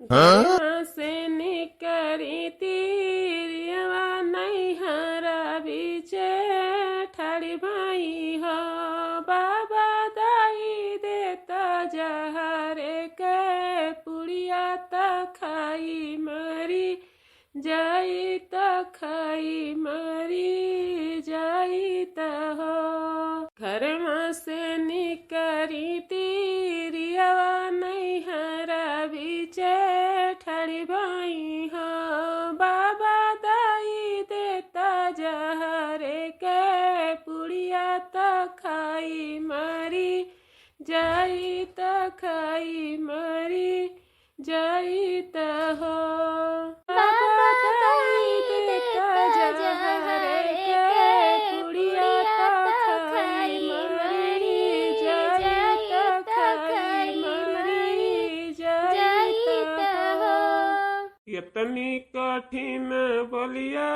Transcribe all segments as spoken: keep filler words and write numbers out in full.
हाँ? घरवा से निकरी तिरियवा नैहरा बीचे ठाड़ी भई हो। बाबा दाई देता जहरे के पुड़िया त खाई मरी जाई त खाई मरी जाई त हो। घरवा से निकरी तिरियवा नैहरा बीचे ठाड़ी भई हो। बाबा दाई देता जहरे के पुड़िया त खाई मरी जाई त खाई मरी जाई त हो। बाबा दाई देता जहरे के पुड़िया त खाई मरी जाई त खाई मरी जाई त हो। इतनी कठिन बोलिया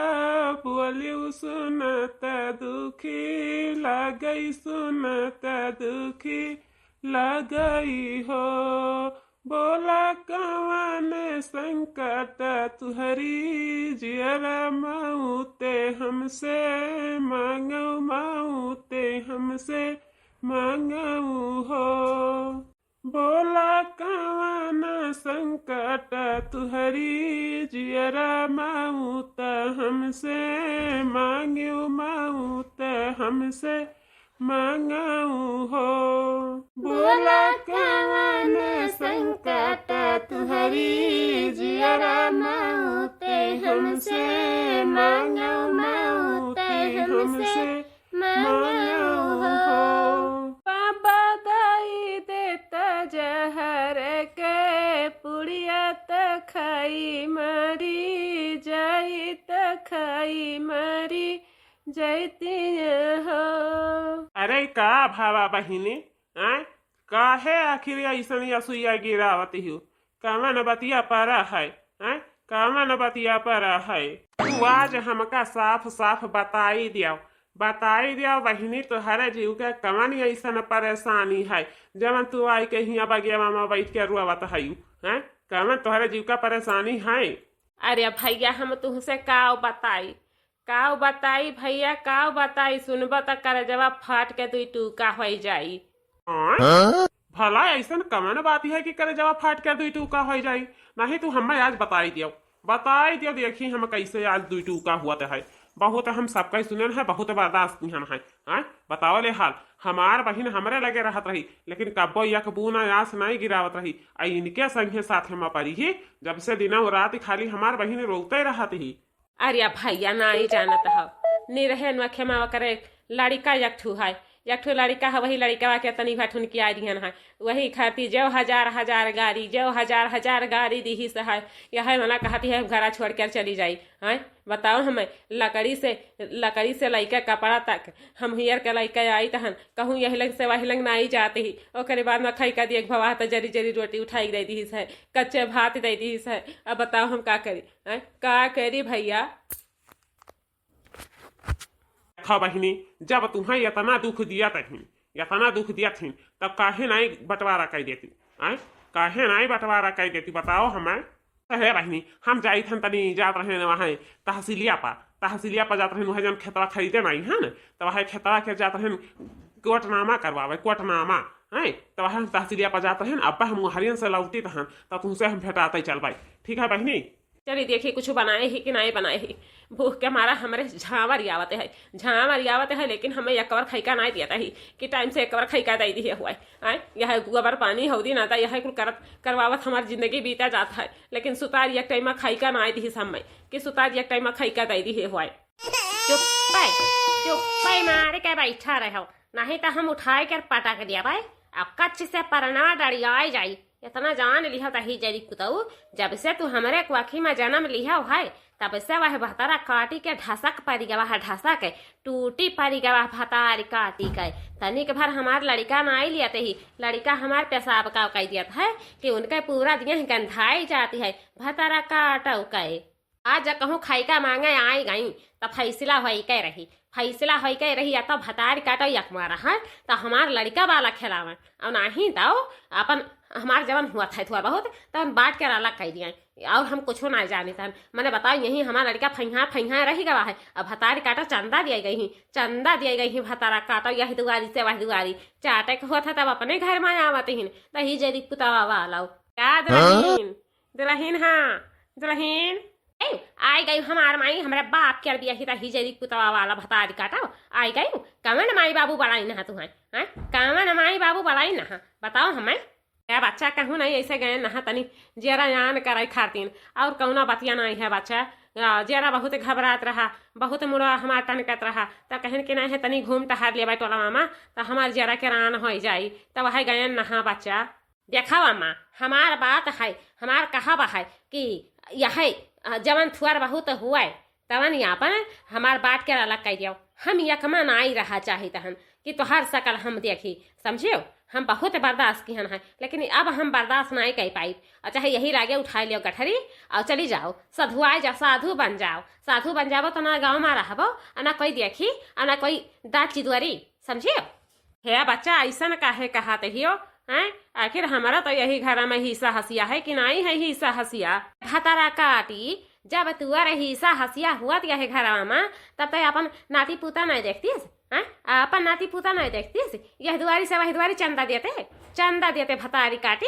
बोलिउ सुनत दुखी लागई, सुनत दुखी लागई हो। बोला कवन संकट तुहरी जियरा मौते हमसे मांगउ, मौते हमसे मांगउ हो। बोला कवन संकट तुहरी जियरा मौत हमसे मांग्यू, मौत हमसे मांगू हो। बोला कवन संकट तुहरी जियरा मौत हमसे मांग्यू, मौत हमसे मांगो हो। बाबा दाई देता जहर के पुड़िया त खाई मरी जाई, त खाई मरी जाती हो। अरे का भावा बहिनी, आय? काहे आखिर ऐसन असुइया गिरावत हो? कवन बतिया पर है, हैं? कवन बतिया पर है? तू आज हमका साफ साफ बताई दियाओ, बताई दियाओ बहिनी, तोहरे जीव के कवन ऐसन परेशानी है, जवन तू आई के हियां बगियावा में बैठ के रोवत हयू, हैं? कवन तोहरे जीव का परेशानी है? अरे भैया, हम तुहसे काव बताई, काव बताई भैया, काव बताई, सुनबा त करेजवा फाट के दुई टूका होई जाई। आय? हाँ? भला ऐसन कवन बात है कि करेजवा फाट के दुई टूका होई जाई? नहीं तू हमें आज बताई दियो, बताई दियो, देखी हम कैसे आज दुई टूका हुआ त है। बहुत हम सबका सुनन है, बहुत बर्दाश्त किहन है। आय? बताओ ले हाल, हमार बहिन हमरे लगे रहत रही, लेकिन कब्बो एक बूना आस नहीं गिरावत रही। आ इनके संगे साथ में परी ही, जब से दिनों रात खाली हमार बहिन रोते रहत ही। अरे भैया, नाई जानत हव, निरहे नखे मा ओकरे लड़िका एक ठू है, एक ठू लड़िका है, वही लड़िकवा के तनी भा ठुनकिया दिहन है, वही खातिर जो हजार हजार गारी, जो हजार हजार गारी दिहिस है, यह मना कहती है घरा छोड़ कर चली जाई। हैं, बताओ हमें, लकड़ी से, लकड़ी से लइके कपड़ा तक, हम हियर के लइके आई तहन, कहूँ यही लंग से वही लंग नाई जात ही, ओकरे बाद में खई का दिए भवा त जरी जरी रोटी उठाई दे दिहिस है, कच्चे भात दे दिहिस है। अब बताओ हम का करी? हैं? का करी भैया? देखा बहिनी, जब तुम्हें इतना दुख दिया तहिन, इतना दुख दिया तहिन, तब काहे नाई बंटवारा कर देती? आय? काहे नाई बंटवारा कर देती, बताओ हमें। अरे बहिनी, हम जाइत हन तनी, जात रहेन वहाँ तहसीलिया पर, तहसीलिया पर जात रहेन, वहाँ जन खेतवा खरीदे नाई हन, तो वहाँ खेतवा के जात रहेन कोटनामा करवावे, कोटनामा, हैं? तो वहाँ हम तहसीलिया पर जात रहेन, अब हम हरियन से लौटित हन, तो तुमसे हम भेटाते चल भाई। ठीक है बहिनी? चली देखी कुछ बनाए ही कि नाई बनाए ही। भूख के मारा हमरे झांवर आवत है, झांवर आवत है, लेकिन हमें एक बार खैका नाई दिया ही कि टाइम से एक बार खैका दे दिए हुआ है। आय, यह गोबर पानी हौदी ना था, यह कुल करत करवावत हमार जिंदगी बीता जात है, लेकिन सुतार एक टाइम खैका नाई दिहिस हमें कि सुतार एक टाइम खैका दे दिए हुआ है। चुप्पे, चुप्पे मार के बैठा रहो, नहीं तो हम उठाए कर पटक दिया भाई। अब कच्च से परना डरियाए जाई। इतना जान लिहा तही जरी कुतऊ, जब से तू हमरे कोखी में जन्म लिहा है, तब से वह भतारा काटी के ढसक परी गवा है, ढसक टूटी परी गवा भतार काटी के। तनिक भर हमार लड़िका नाई लियत ही, लड़िका हमार पेशाब का कह दियत है कि उनके पूरा दिया गंधाई जाती है भतारा काटऊ के। आज कहूँ खाई का माँगे आई गई, त फैसला होई के रही, फैसला होई के रही, या तो भतारी काटो यकमा रहा, त हमार लड़िका वाला खेलावे, और नाही तो अपन हमार जवन हुआ था थोड़ा बहुत, तवन बाँट के अलग कइ दिया, और हम कुछो ना जानी तन। मने बताओ, यही हमार लड़िका फैहा फैहा रही गवा है, अब भतारी काटो चंदा दिया गई ही, चंदा दिया गई ही, भतारा काटो यह दुआरी से वह दुआरी, चाटे के होत है तब अपने घर में आवत ही, त ही जरी पुतावा वाला। का दुलहिन? दुलहिन, हाँ, दुलहिन। ए, आई गई हमार माई, हमरे बाप के अरबिया ही रही जरी पुतवा वाला भतारी काटो। आई गई, कवन माई बाबू बड़ाई नहा तू हैं? हैं? कवन माई बाबू बड़ाई नहा? बताओ हमें। ए बच्चा, कहूँ नहीं ऐसे गए नहा तनी जेरा यान करे खातिन, और कौनो बतिया नहीं है बच्चा। आ, जेरा बहुत घबरात रहा, बहुत मुड़ा हमार टनकत रहा, त कहन के नहीं है तनी घूम टहर लेबे टोला मामा, त हमार जेरा के रान हो जाई, त वह गए नहा बच्चा। देखा अम्मा, हमार बात है, हमार कहब है कि यह, अ, जवन थुअर बहुत हुए, तवन यापन हमार बाँट के अलग कइ दियो। हम यकमा नाई रहा चाहित हन कि तोहार सकल हम देखी, समझियो? हम बहुत बर्दाश्त किहन है, लेकिन अब हम बर्दाश्त नाई कइ पाइब। और चाहे यही लागे उठाई लियो गठरी और चली जाओ, सधुआई जाओ, साधु बन जाओ। साधु बन जाबो तो ना गाँव में रहबो, और ना कोई देखी, और ना कोई दाची दुआरी, समझियो? हे बच्चा, ऐसन काहे कहत हियो, हैं? आखिर हमारा तो यही घर में हिस्सा हसिया है कि नाई है हिस्सा हसिया? भतारा काटी, जब तुअर हिस्सा हसिया हुआ त यही घर में, तब तो अपन नाती पूता नहीं देखतीस, हैं? अपन नाती पूता नहीं देखतीस, यह दुआरी से वह दुआरी चंदा देते, चंदा देते भतारी काटी।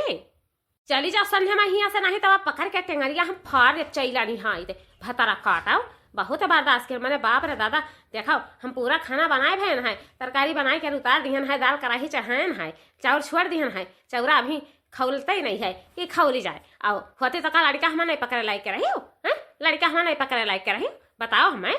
चली जाओ संध्या माँ हियाँ से, नहीं तो अब पकड़ के टेंगरिया हम फाड़ देब, चैला निहाई दे। भतारा काटाओ, बहुत बर्दाश्त के, मने बाप रे दादा, देखाओ, हम पूरा खाना बनाए भयन है, तरकारी बनाए के उतार दिहन है, दाल कढ़ाई चढ़ायन है, चाउर छोड़ दिहन है, चौरा अभी खौलते ही नहीं है कि खौली जाए। आओ, होते तो का लड़िका हमें नहीं पकड़े लायक के रही हो, हैं? लड़िका हमें नहीं पकड़े लायक के रही हो, बताओ हमें।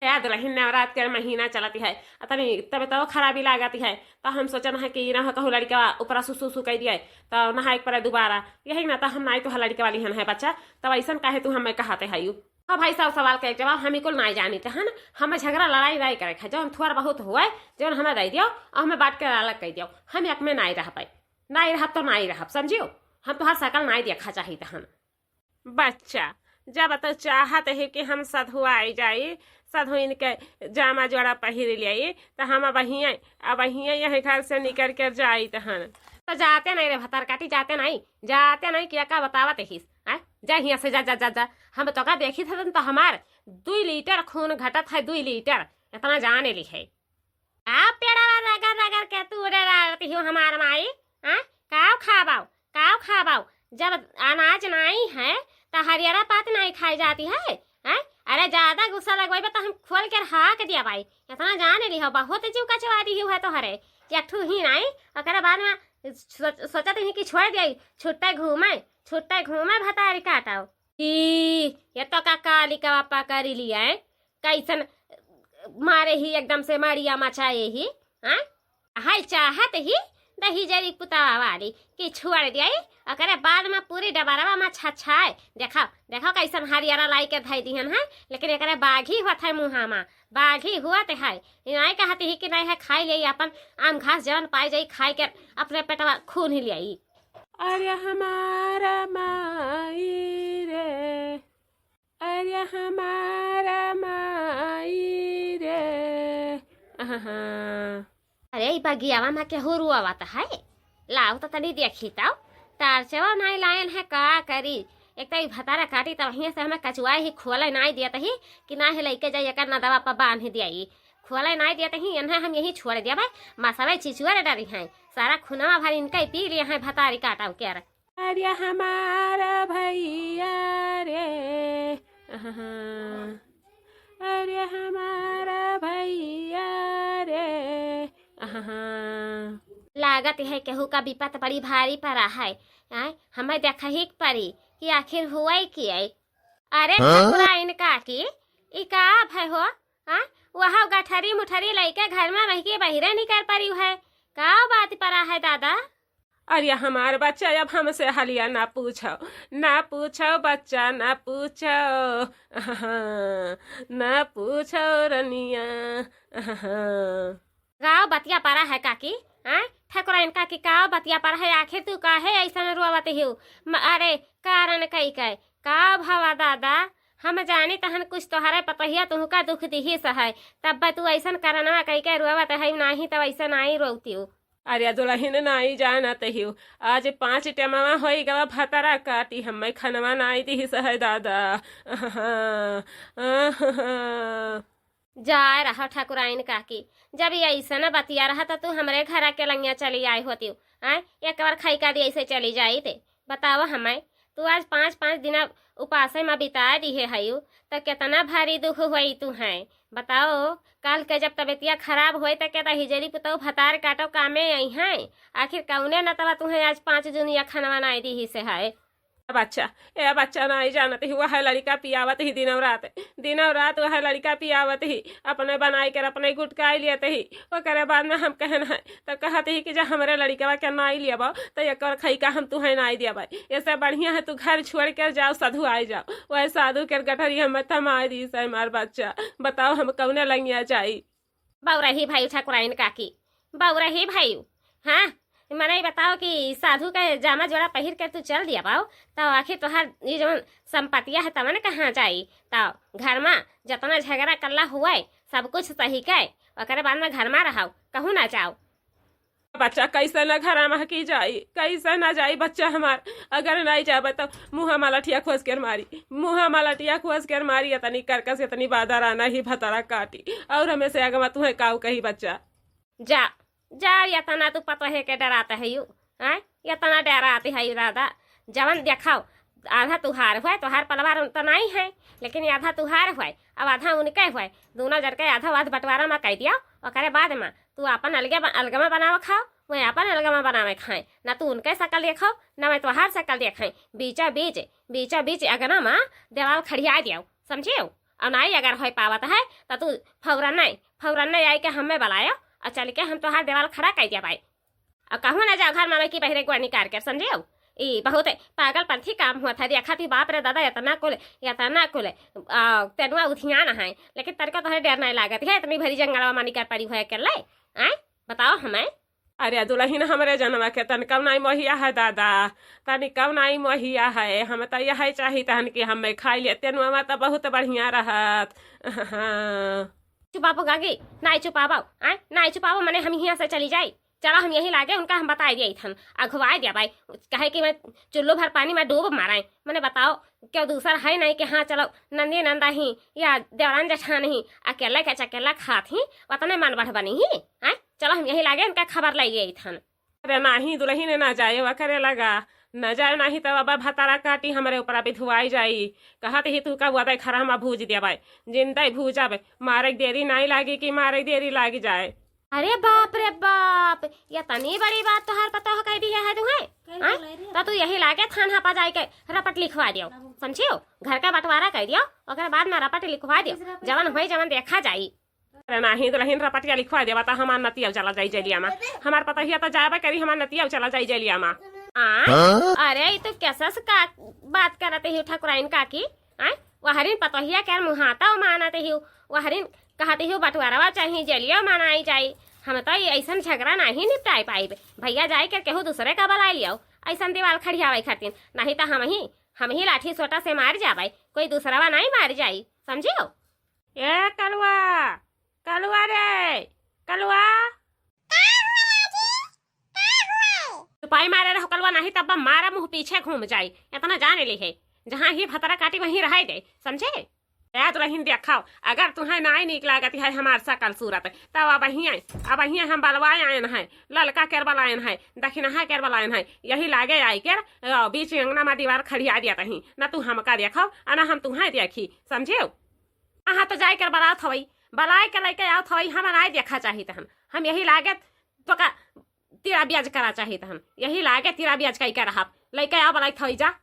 या दुलहिन, नवरात के महीना चलत है, आ तनी तबीयत खराबी लागत है, तो हम सोचन है कि ना कहूँ लड़िका ऊपरा सुसु सु कह दिए, तो नहाए के पड़े दोबारा। यही ना तो हम नाई तो लड़िका वाली हन है बच्चा, तब ऐसन काहे तू हमें कहते है यू? हाँ भाई साहब, सवाल का एक जवाब, हम ही कुल नाई जानी तहन, हमें झगड़ा लड़ाई नाई करे है, जौन थोड़ा बहुत हुआ है, जौन हमें दे दियो और हमें बाँट के अलग कह दियो, हम एक में नाई रह पाए, नाई रहब तो नाई रहब, समझियो? हम तोहार सकल नाई देखा चाहित हन। बच्चा, जब तो चाहत है कि हम सधुआई जाई, सधुइन के जामा जोड़ा पहिर लियाई, तो हम अब हियाँ, अब हियाँ यही घर से निकल के जाइत हन। तो जाते नहीं रे भतार काटी, जाते नहीं, जाते नहीं, क्या का बतावत हिस, हैं? जा हियाँ से, जा, जा, जा, जा। हम तो का देखी थे तो हमार दुई लीटर खून घटत है, दुई लीटर, इतना जाने ली है। का पेड़वा रगड़ रगड़ के तू डरावती हो हमार माई? हाँ? काव खाबाओ? काव खाबाओ? जब अनाज नाई है, त हरियरा पात नाई खाई जाती है? हैं? अरे, ज्यादा गुस्सा लगवाइबे त हम खोल के हाक दिया भाई। इतना जाने ली हो, बहुत जीव कचवा दी हो है तोहरे। कि एक ठू ही नाई, ओकरे बाद में सोच-, सोचत ही कि छोड़ दिया, छुट्टे घूमे, छुट्टे घूमे भतारी काटाओ। ई, ये तो का काली का पकड़ लिया है? कैसन मारे ही एकदम से मड़िया मचाए ही, हाँ? हाय चाहत ही दहिजरी पुतावा वाली कि छोड़ दियाई, ओकरे बाद में पूरी डबरवा में छछाए। देखो, देखो कैसन हरियरा लाई के धई दिहन है, लेकिन एकरे बाघी होत है मुँहा में, बाघी होत है। ई नाई कहती ही कि नहीं है खाई ले अपन आम घास जवन पाई जाई खाई के अपने पेटवा खून ही ले आई। अरे हमारा माई रे, अरे हमारा माई रे, आहा। अरे, ई बगियावा में केहू रुआवत है? लाओ तो तनी देखी तो। तारचवा नाई लायन है, का करी? एक तो ई भतारा काटी, तब हियाँ से हमें कचुआई ही खोले नाई दियत ही कि ना ही लइके जाई, एकर नदवा पर बांध दिया। ई खोले नाई दियत ही, इन्हें हम यहीं छोड़ दिया भाई। मसवे चिचुअर डरी हैं, सारा खुनवा भर इनका ही पी लिए हैं भतारी काटाऊ के। अरे हमारा भैया रे, आहा। अरे हमारा भैया रे, आहा। लागत है केहू का विपत बड़ी भारी पड़ा है। आय, हमें देखही के पड़ी कि आखिर हुआ ही की है। अरे हाँ? ठकुराइन काकी, ई का भय हो? हाँ? वह गठरी मुठरी लइके घर में रह के बहिरे निकर पड़ी है। का बात पड़ा है दादा? अरे हमार बच्चा, अब हमसे हलिया ना पूछो, ना पूछो बच्चा, ना पूछो, ना पूछो रनिया। गाँव बतिया पड़ा है काकी, हाँ? ठकुराइन काकी, का बतिया पड़ा है? आखिर तू काहे ऐसन रोवत हिउ? म-, अरे, कारण कई के? का भवा दादा? हम जानी तहन कुछ तोहरे पतोहिया तुहका दुख दिहिस है, तब तू ऐसन करनवा कइके रोवत है, नाही तब ऐसा नाही रोवतिउ। अरे दुलहिन, नाही जानत हिउ, आज पाँच टेमवा होई गवा भतरा काटी, हम्मे खनवा नाही दिहिस है दादा। जाए रहा ठकुराइन काकी, जब ये ऐसन बतिया रहा त तू हमरे घरा के लंगिया चली आए होतिउ, आय, एक बार खइका दिए से चली जाइत। बतावा हमें, तू आज पाँच पाँच दिन उपासे में बिता दिहे हयू, त केतना भारी दुख होई तुहैं। बताओ, काल के जब तबियतिया खराब होई त के त हिजरी पुतौ भतार काटो कामे अइहैं। आखिर कौने नतवा तुहैं आज पाँच जुनिया खनवा नाई दिहिस है? बच्चा, ए बच्चा, नाई जानत ही, वह लड़िका पियावत ही दिनौ रात, दिनौ रात वह लड़िका पियावत ही, अपने बनाई कर अपने गुटकाई लेत ही। ओकरे बाद में हम कहन है, त कहत ही कि जा हमरे लड़िकवा के नाई लेबो, त एक और खइका हम तुहैं नाई देबै। एसे बढ़िया है तू घर छोड़ कर जाओ, साधु आइ जाओ। वह साधु के गठरी हम थमाई दिहिस है हमार बच्चा। बताओ हम कौने लंगिया जाई? बउरही भइउ ठकुराइन काकी, बउरही भइउ। हाँ, मने बताओ कि साधु के जामा जोड़ा पहिर के तू चल दिया बाऊ, त आखिर तोहार ये जौन संपत्तिया है तवन कहाँ जाई? त घर में जतना झगड़ा कल्ला हुए, सब कुछ सही के, ओकरे बाद में घर में रहो, कहूँ ना जाओ। बच्चा, कैसे न घरा महकी जाई, कैसे न जाई बच्चा हमार? अगर नहीं जाबे तो मुँह मा लठिया खोस के मारी, मुँह मा लठिया खोस के मारी। इतनी करकस, इतनी बादर आना ही भतरा काटी, और हमें से अगवा तुहैं काऊ कही बच्चा? जा, जा, इतना तू पतोहे के डरात है यू, हैं? इतना डरात है यू दादा, जवन देखाओ, आधा तुहार हुए, तुहार पलवार तो नहीं है, लेकिन आधा तुहार हुए, अब आधा उनके हुए, दोनों जन के आधा आध बंटवारा में कह दिया। ओकरे बाद में तू अपन अलगे ब-, अलगमा बनावे खाओ, वह अपन अलगमा बनावे खाए, ना तू उनके शकल देखो, ना वह तुहार शकल देखे। बीचा बीच, बीचा बीच अगना में देवाल खड़िया दियो, समझियो? और नाई अगर होई पावत है, तो तू फौरन नहीं, फौरन नहीं आई के हमें बुलायो, और चल के हम तुहार देवाल खड़ा कर दिया भाई। अब कहूँ ना जाओ घर में की बहिरे गुआनी कार कर, समझियो? ई बहुत पागलपंथी काम हुआ था। देखा थी, बाप रे दादा, इतना कुल, इतना कुल, आ, तेनुआ उधियान है, लेकिन तनिको तोहरे डर नहीं लागत है, इतनी भरी जंगलवा मानी कर पड़ी हुआ कर ले, आय? बताओ हमें। अरे दुलहिन, हमरे जनवा के तनिकौ नाई मोहिया है दादा, तनिकौ नाई मोहिया है। हम त यही चाही तहन कि हमें खाई ले, तेनुआ त बहुत बढ़िया रहत। चुपाबो गागी, नाई चुपाबो, आय? नाई चुपाबो, मने हम हियाँ से चली जाई। चला हम यही लागे उनका हम बताए दिया थन, अघवाए दिया बाई, कहे कि मैं चुल्लू भर पानी में डूब माराए। मने बताओ, क्यों दूसर है नहीं कि हाँ चलो नंदी नंदा ही या देवरान जेठान ही, अकेला के अकेला खात ही, उतने मन बढ़ बनी ही, हैं? चलो हम यही लागे उनका खबर ले गई थन। अरे नाही दुलहिन, ना जाए वकरे लगा, न जाए नाही तब अब भतारा काटी हमरे ऊपर बिधुआई जाई। कहत ही तू का वदे खरा हम भूज देबै, जिंदे भूजब, मारे के देरी नहीं लागी कि मारे के देरी लाग जाए। अरे बाप रे बाप, इतनी बड़ी बात तोहार पतोह कह दी है तुहैं? कह हैं? तो ले रही है। तो तू यही लागे थाना पा जाए के रपट लिखवा दियो, समझियो? घर का बंटवारा कर दियो, ओकरे बाद में रपट लिखवा दियो, जवन होई जवन देखा जाई। अरे नाही दुलहिन, रपटिया लिखवा देवा त हमार नतिया चला जाई जेलिया मा। हमार पतोहिया त जाबे करी, हमार नतिया चला जाई जेलिया मा। आ? हाँ? अरे ई तो कैसस का बात करत ही ठकुराइन काकी? आय? वहरिन पतोहिया के मुहाता मानत ही, वहरिन कहत ही बंटवारवा चाही, जेलियो मनाई जाई। हम तो ये ऐसन झगड़ा नहीं निपटाई पाइब। भैया जाए के केहू दूसरे का बुलाई लियाओ, ऐसन दीवाल खड़ियावे खातिर, नहीं तो हम ही, हम ही लाठी सोटा से मार जाबे, कोई दूसरवा नहीं मार जाई, समझियो? ए कलुआ, कलुआ रे, कलुआ। चुपाई मारे रहो कलुआ, नहीं तब मारा मुँह पीछे घूम जाई। इतना जान ली है, जहाँ ही भतरा काटी वहीं रहाई दे, समझे? याद रहीन देखाओ, अगर तुहैं नाई नीक लागत है हमार सकल सूरत, तब अब हियाँ, अब हियाँ हम बलवाए आयन है, ललका केर बलायन है, दखिनहा केर बलायन है, यही लागे आई केर, अ, बीच अंगना मा दीवार खड़िया दिया तही, न तू हमका देखाओ, अ न हम तुहैं देखी, समझियो? हाँ, तो जाए कर बलात हवई, बलाए के लइके आवत हवई, हम नाई देखा चाहित हन। हम यही लागे तोका तिरा ब्याज करा चाहित हन। यही लागे तिरा ब्याज कई के रहब। लइके आव बलाइत हवई जा।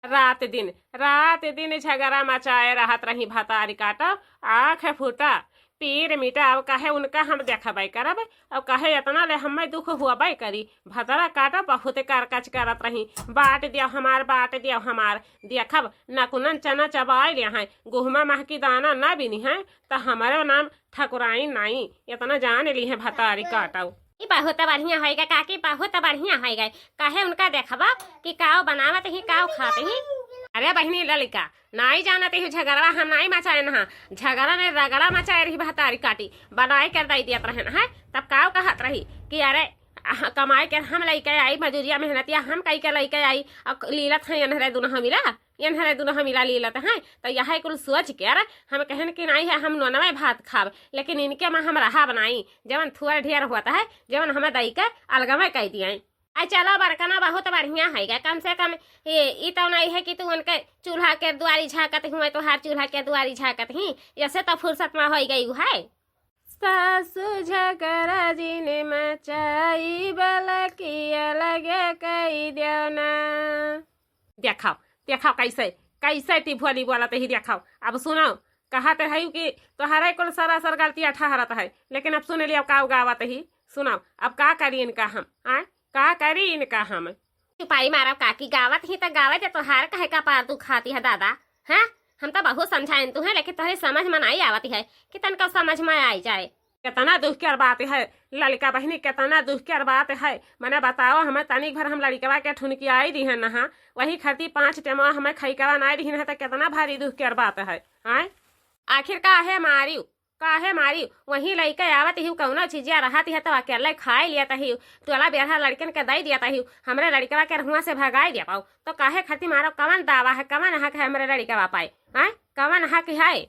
रात दिन, रात दिन झगड़ा मचाए रहत रही भतारी काटो, आँख फूटा, पीर मिटा। अब काहे उनका हम देखबे करब? अब काहे इतना ले हमें दुख हुआ बाई करी? भतरा काटो बहुत करकच करत रही, बाट दियो हमार, बाट दियो हमार। देखब, नकुनन चना चबाई ले हैं, गुहमा महकी दाना ना बिनी हैं, त हमरो नाम ठकुराइन नाई, इतना जान ली है भतारी काटो। ई बहुत बढ़िया होइगा काकी, बहुत बढ़िया होइगा। काहे उनका देखबा कि काव बनावत ही, काव खात ही। अरे बहिनी ललिका, नाई जानत ही झगड़वा हम नाई मचाएन हा। झगड़ा ने रगड़ा मचाए रही भतारी काटी, बनाए कर दई दियत रहेन है। तब काव कहत रही कि अरे अह, कमाए के हम लइके आई, मजूरिया मेहनतिया हम कई के लइके आई, और लीलत है एनहरे दुनों मिला, एनहरे दुनों मिला लीलत है। तो यह कुल सोच के अरे हम कहन कि नाई है, हम नोनवे भात खाब, लेकिन इनके माँ हम रहा बनाई, जवन थुअर ढेर होत है, जवन हमें दई के अलगवे कह दिए। आ चलो बड़कना बहुत बढ़िया है गा, कम से कम ये, ई तो नहीं है कि तू उनके चूल्हा के दुआरी झाँकत हुए, तोहार चूल्हा के दुआरी झाँकत ही, ऐसे तो फुर्सत में होई गई है। सासु झगड़ा जिन मचाई बलकिया लगे कई देवना। देखाओ, देखाओ कैसे, कैसे टिभुअली बोलत ही, देखाओ। अब सुनो, कहत है कि तोहरे कुल सरासर गलतियाँ ठहरत है, लेकिन अब सुन लिया का गावत ही। सुनाओ, अब का करी इनका हम, आय? का करी इनका हम? चुपाई मारब काकी, गावत ही त गावे दे, तोहार कहे का पार दुखाती है दादा, हैं? हम तो बहुत समझाइन तू है, लेकिन तोहरे समझ में नहीं आवत है कि तनका समझ में आई जाए। कितना दुख के बात है ललिका बहिनी, कितना दुख के बात है। मने बताओ, हमें तनिक भर हम लड़िकवा के ठुनकियाई दिहन नहा, वही खरती पाँच टेमवा हमें खइकवा नाई दिहन है, तो कितना भारी दुख के बात है, आय? आखिर काहे मारिउ, काहे मारिउ? वहीं लइके आवत ही, कौनो चीजिया रहत है तो अकेले खाए लियत ही, टोला बेरहा लड़कन के दई दियत ही, हमरे लड़िकवा के रहुआ से भगाई दिया पाऊ, तो काहे खरती मारो? कवन दावा है, कवन हक है हमरे लड़िकवा पाए, आय? कवन हक है?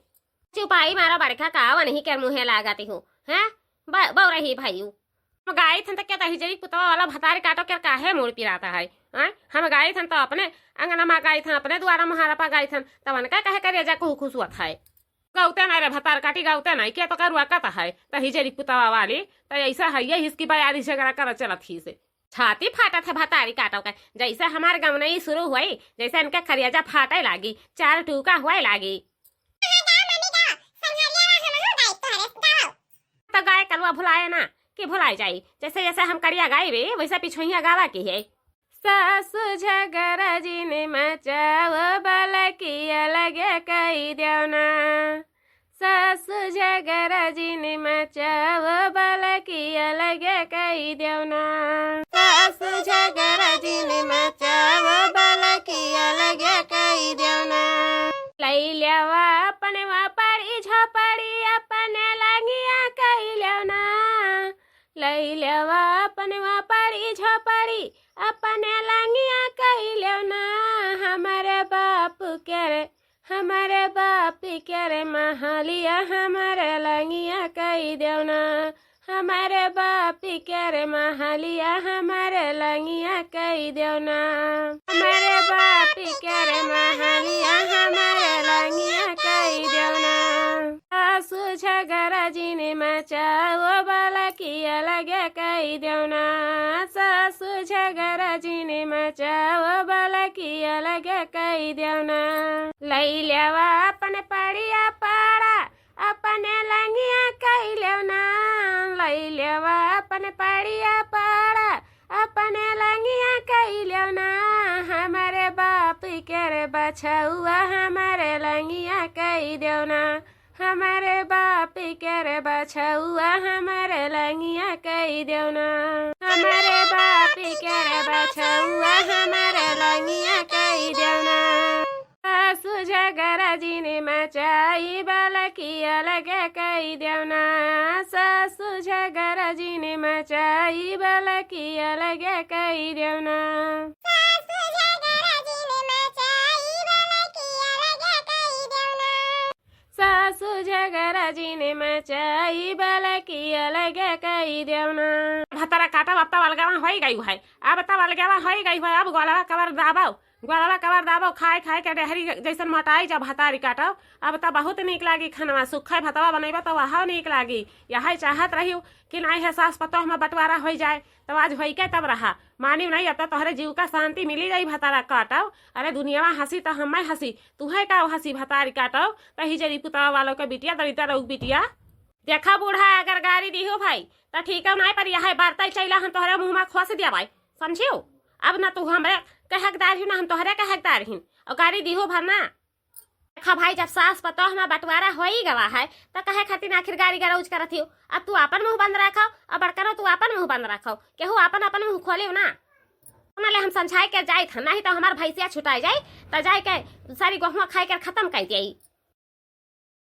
चुपाई मारो बड़का, का वनही के मुँहे लागत हो, हैं? ब-, बौरही भाई, हम गाइत हन त क्या तही जरी पुतवा वाला भतारी काटो के काहे मूड़ पिराता है, हैं? हम गाइत हन त अपने अंगना मा गाइत हन, अपने दुआरा महारा पा गाइत हन, तब उनका काहे करेजा कुहु खुसुअत है? गौते ना रे भतार काटी, गौते ना, क्या तो करुआ कत है? तही जरी पुतवा वाली, त ऐसा है ये हिसकी बयारी झगड़ा कर चलत ही से। छाती फाटत है भतारी काटो के, जैसे हमार गवनई शुरू हुई, जैसे इनके करेजा फाटे लागी, चार टूका हुए लागी। तो गाय कलवा भुलाए ना, कि भुलाए जाई। जैसे जैसे हम करिया गाई बे, वैसे पिछुइया गावा की है। सासु झगड़ा जिन मचाओ, बलकिया लगे कई देवना। सासु झगड़ा जिन मचाओ, बलकिया लगे कई देवना। सासु झगड़ा जिन मचाओ, बलकिया लगे कई देवना। लई लेवा अपने वा पड़ी झोपड़ी, अपने लंगिया कई लेवना। लई लेवा अपने वा पड़ी झोपड़ी, अपने लंगिया कई लेवना। हमारे बाप के रे, हमारे बाप के रे महलिया, हमारे लंगिया कई देवना। हमारे बाप के रे महलिया, हमारे लंगिया कई देवना। हमारे बाप के रे महलिया, हमारे लंगिया कई देवना। सासु झगड़ा जिन मचाओ, बलकिया लगे कई देवना। सासु झगड़ा जिन मचाओ, बलकिया लगे कई देवना। लई लेवा अपन पड़िया पाड़ा, अपने लंगिया कई लेवना। लई लेवा अपन पड़िया पाड़ा, अपने लंगिया कई लेवना। हमारे बाप के रे बछउआ, हमारे लंगिया कई देवना। हमारे बाप के रे बछउआ, हमारे लंगिया कई देवना। हमारे बाप के रे बछउआ, हमारे लंगिया कई देवना। सासु झगड़ा जिन मचाई, बलकिया लगे कई देवना। सासु झगड़ा जिन मचाई, बलकिया लगे कई देवना। सासु झगड़ा जिन मचाई, बलकिया लगे कई देवना। सासु झगड़ा जिन मचाई, बलकिया लगे कई देवना। भतरा काटा, अब त अलगवा होई गई है, अब त अलगवा होई गई है, अब गोलवा कवर दाबो। गोड़वा कवर दाबो, खाए खाए के डेहरी जैसन मोटाई जब भतारी काटो, अब त बहुत नीक लागी खनवा। सुखै भतवा बनैबो त वहाओ नीक लागी। यही चाहत रहियो कि नाई है सास पतोह में बंटवारा होई जाए, तब आज होई के तब रहा। मानियो नहीं, अब त तोहरे जीव का शांति मिली जाई भतारा काटो। अरे दुनियावा हंसी त हमें हंसी, तुहे का हंसी भतारी काटो, तही जरी पुतवा वालों के बिटिया, दलिता रउक बिटिया। देखा बूढ़ा, अगर गारी दिहो भाई, त ठीक है, नाई पर यह बरतई चैला हम तोहरे मुँह में खोस दिया भाई, समझियो? अब ना तू हमरे के हकदार ही, ना हम तोहरे के हकदार ही। और गारी दिहो भर ना। देखा भाई, जब सास पतोह में बंटवारा हो ही गवा है, तो कहे खातिर आखिर गारी गरौज करत हियो? अब तू अपन मुँह बंद रखो, और बड़कनो तू अपन मुँह बंद रखो, केहू अपन अपन मुँह खोलियो ना। नाले हम संझाए के जाइत हन, नहीं तो हमार भैंसिया छुटाए जाई, तो जाए के सारी गोहुआ खाए के खत्म कर जाई।